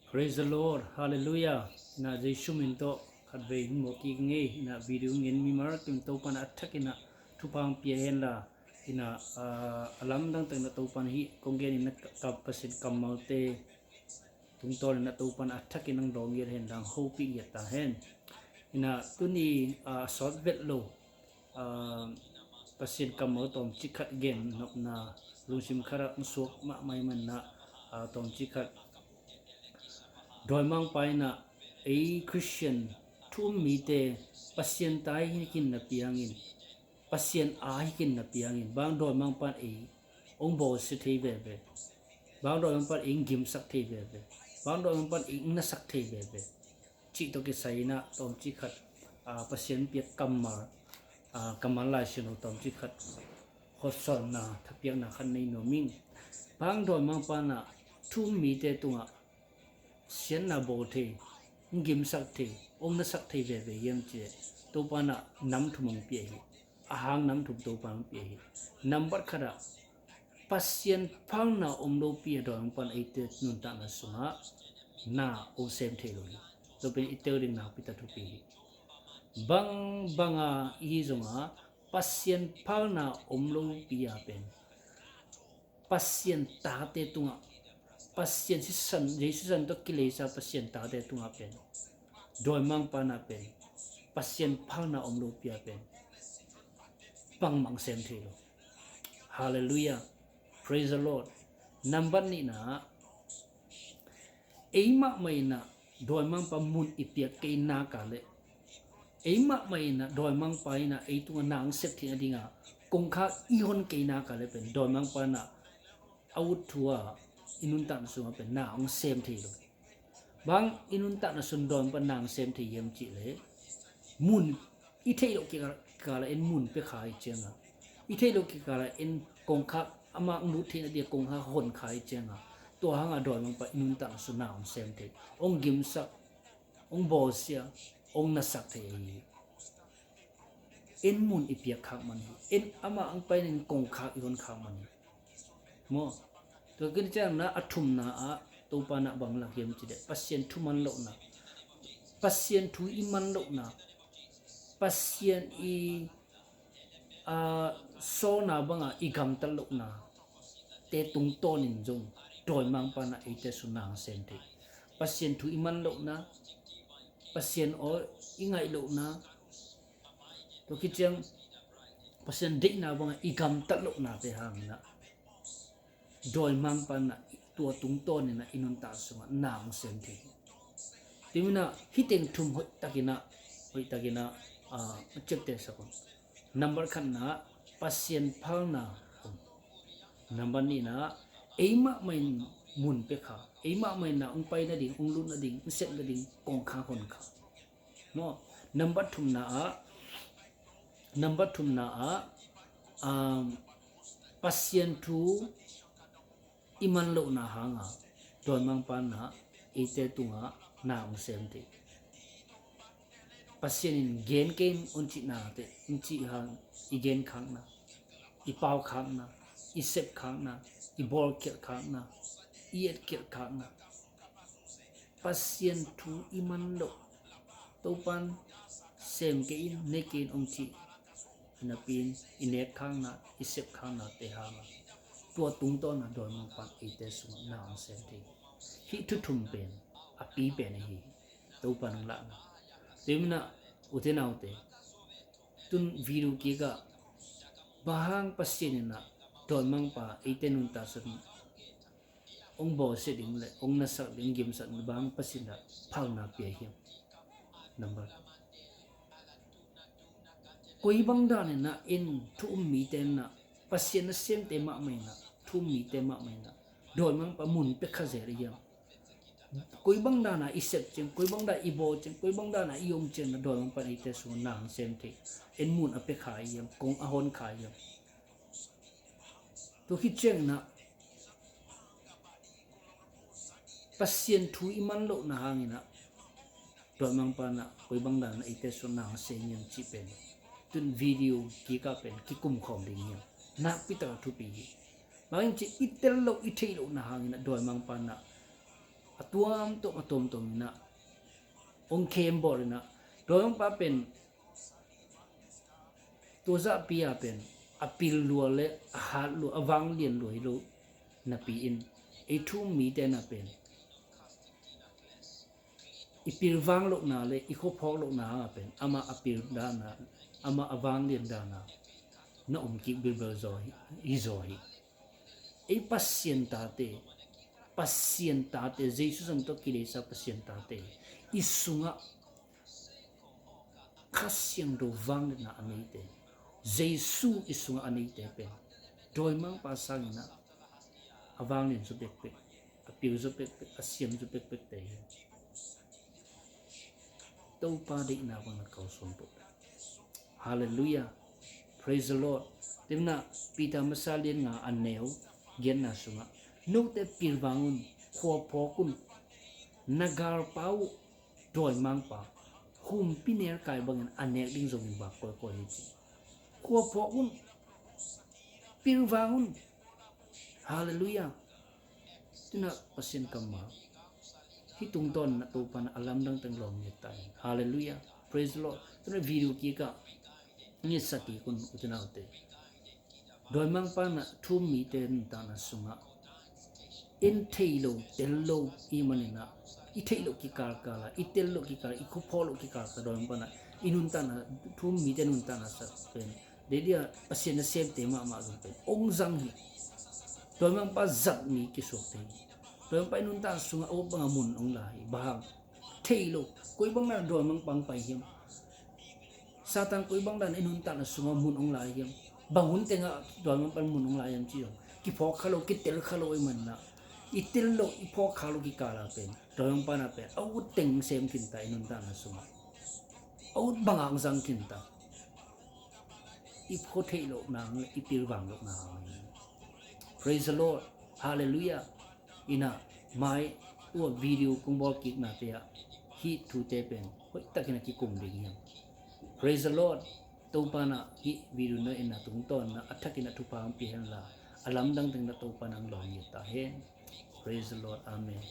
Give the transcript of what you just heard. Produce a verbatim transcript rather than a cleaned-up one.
Praise the Lord. Hallelujah. Ina Jesu min tawh khatvei hun mawh kik ngei. Ina video ngen mimal kim Topa in a thak ina thupha hong pia hen la. Ina, ah, a lamdang tak ina Topa in hih kong gen ina ka, ka Pasian kammalte tungtawn ina Topa in a thak ina hong dawng ngiat hen la, hong hopih ngiat ta hen. Ina tuni, ah, sawt vet lo. Ah, Pasian kammal tawmcik khat gen nopna lungsim khat ah hong suak mahmah ahih manin ah, ah, tawmcik khat. Dawimangpa in ah ei Khristian thu um mite Pasian ta hi khin na piangin, Pasian a hi khin na piangin, bang Dawimangpa in ei hong bawlsia thei veve, bang Dawimangpa in ei hong gimsak thei veve, bang Dawimangpa in ei hong nasak thei veve. Cih tawh kisai in ah tawmcik khat, ah, Pasian piak kammal, ah, kammal Lai Siangtho tawmcik khat hawmsawnna, thapiakna khat nei nuam ing. Bang Dawimangpa in ah thu um mite tungah siatna bawl thei, hong gimsak thei, hong nasak thei veve hiam cih leh Topa in ah nam thum hong pia hi. A hang nam thum Topa in hong pia hi. Nambat khat ah Pasian phalna om lopi a Dawimangpa in eite nuntakna sungah na hong sem thei lo hi. Tua pen i tel ding nakpi tak thupi hi. Bang bang a i hi zongah Pasian phalna om lopi a pen Pasian tate tungah, Pasian sisan, Jesu sisan tawh kileisa Pasian tate tungah pen Dawimangpa in ah pen Pasian phalna om lopi a pen bangmah hong sem thei lo. Hallelujah. Praise the Lord. Nambat nihna ah, ei mahmah in ah Dawimangpa mun i piak kei nak leh, ei mahmah in ah Dawimangpa in ah ei tungah na hong sep theihna dingah kongkhak i hon kei nak leh pen Dawimangpa in ah a ut thu a i nuntakna sungah pen na hong sem thei lo. Bang i nuntakna sung Dawimangpa in na hong sem thei hiam cih leh, mun i theih loh kikal ah en mun pia kha hi ciangah, i theih loh kikal ah en kongkhak, amah hong lut theihna dingah kongkhak hon kha hi ciangah, tua hangah Dawimangpa i nuntakna sung na hong sem thei, hong gimsak, hong bawlsia, hong nasak thei ahi hi. En mun i piak khak man hi. En amah hong paina in kongkhak i hon khak man hi. Maw? Tua kiciangin a thumna ah Topa in ah bang lak hiam cih leh Pasian thu man lohna, Pasian thu i man lohna, Pasian i, ah, sawlna bangah i gamtat lohnate tungtawnin zong Dawimangpa in ah eite sung na hong sem thei. Pasian thu i man lohna, Pasian aw i ngaih lohna, tua kiciang Pasian deihna bangah i gamtat lohnate hangin ah Dawimangpa in ah tua tungtawnin ah i nuntak sungah na hong sem thei hi. Tua manin ah hih teng thum hoihtakin ah, hoihtakin ah, ah, ciaptehsak un. Nambat khatna ah Pasian phalna om. Nambat nihna ah ei mahmah in mun pia kha, ei mahmah in ah hong pai nading, hong lut nading, hong sep nading kongkhak hon kha. Maw? Nambat thumna ah, nambat thumna ah, um, Pasian thu i man lohna hangah Dawimangpa in ah eite tungah na hong sem thei. Pasian in gen kei in hong cih nate, hong cih hang i gen khakna, i pau khakna, i sep khakna, i bawlkhialh khakna, i etkhialh khakna. Pasian thu i man loh, Topa'n sem kei in, nei kei in hong cih napi-in i nek khakna, i sep khaknate hangah tua tungtawn a Dawimangpa'n eite sungah na hong sem thei hi. Hih thu thum pen a pi pen ahi hi. Topa'n hong lahna. Tua manin ah ute naute, tun video kikah bang hang Pasian in ah Dawimangpa eite nuntak sungah hong bawlsia ding le hong nasak ding, hong gimsak ding, bang hang Pasian in ah phalna pia hiam? Number, koi bang danin ah en thu um mite in ah, Pasian nasemte mahmah in ah, thu um mite mahmah in ah Dawimangpa mun pia kha zel hiam? Koi bang dan a i sep ciang, koi bang dan a i bawl ciang, koi bang dan a i om ciang in ah Dawimangpa'n eite sungah na hong sem thei. En mun a pia kha hiam, kong a hon kha hiam? Tua khit ciangin ah Pasian thu i man lohna hangin ah Dawimangpa'n ah koi bang dan a eite sungah na hong sem hiam cih pen tun video kikah pen kikum khawm ding hi hang. Nakpi tak a thupi hi. Bang hiam cih leh i tel loh, i theih lohna hangin ah Dawimangpa'n ah a tuamtuam a tuamtuam inah ong khem bawl inah, Dawimangpa pen tua zahpi a pen a pil lua le a hat lua, a vanglian lua hi lo napi in, ei thu-um mite na pen i pilvang lohna le i khuaphawk lohna hanga pen amah a pil dana, amah a vanglian dana na om kik bilbel zaw hi, hi zaw hi. Ei Pasian tate, Pasian tate, Jesu sang tawh kileisa Pasian tate, i sungah Kha Siangtho vangliatna a neite, Jesu i sungah a neite pen Dawimangpa sanginah a vanglian zaw bekbek, a pil zaw bekbek, a siam zaw bekbekte hi. Topa deihna bang na kalsuan peuh. Halleluiah. Praise the Lord. Timna Peter masa lian nga a neu giatna sungah, note pilvang un, khuaphawk un, na galpa uh Dawimangpa, humpi nelkai bangin a nek ding zongin vak kawikawi hi ci. Khuaphawk un, pilvang un. Halleluiah. Tuna Pasian kammal hih tungtawn na Topa na a lamdang teng lawm ngiat ta hi. Halleluiah. Praise the Lord. Tuna video kikah ngiatsak kik un, u te nau te. Dawimangpa na thu-um mite nuntakna sungah en thei lo, tel lo i maninah, i theih loh kikalkala, i tel loh kikal, i khuaphawk loh kikalkal Dawimangpa na i nuntakna, thu-um mite nuntakna sak pen, dedia Pasian nasemte mahmah zong pen ong zang hi. Dawimangpa zat mi kisuak thei hi. Dawimangpa i nuntakna sungah a ut banga mun ong la hi. Bang hang? Thei lo. Koi bang na Dawimangpa ong pai hiam? Satan koi bang dan i nuntakna sungah mun ong la hiam? Bang hun tengah Dawimangpa mun ong la hiam ci zong kiphawk kha lo, kitel kha lo i manna, i tel lo, i phawk kha lo kikala pen Dawimangpa na pen a ut teng sem khinta i nuntakna sungah. A ut banga ong zang khinta. I phawk theih loh nang le i pilvang loh nang. Praise the Lord. Halleluiah. Inah mai ua video kong bawl kiknate ah hih thute pen hoihtakin a kikum ding hiam? Praise the Lord. Topa na hih video na inah tungtawn na a thakin a thupha ang pi henla, a lamdang teng na Topa nang lawm ngiat ta hen. Praise the Lord. Amen.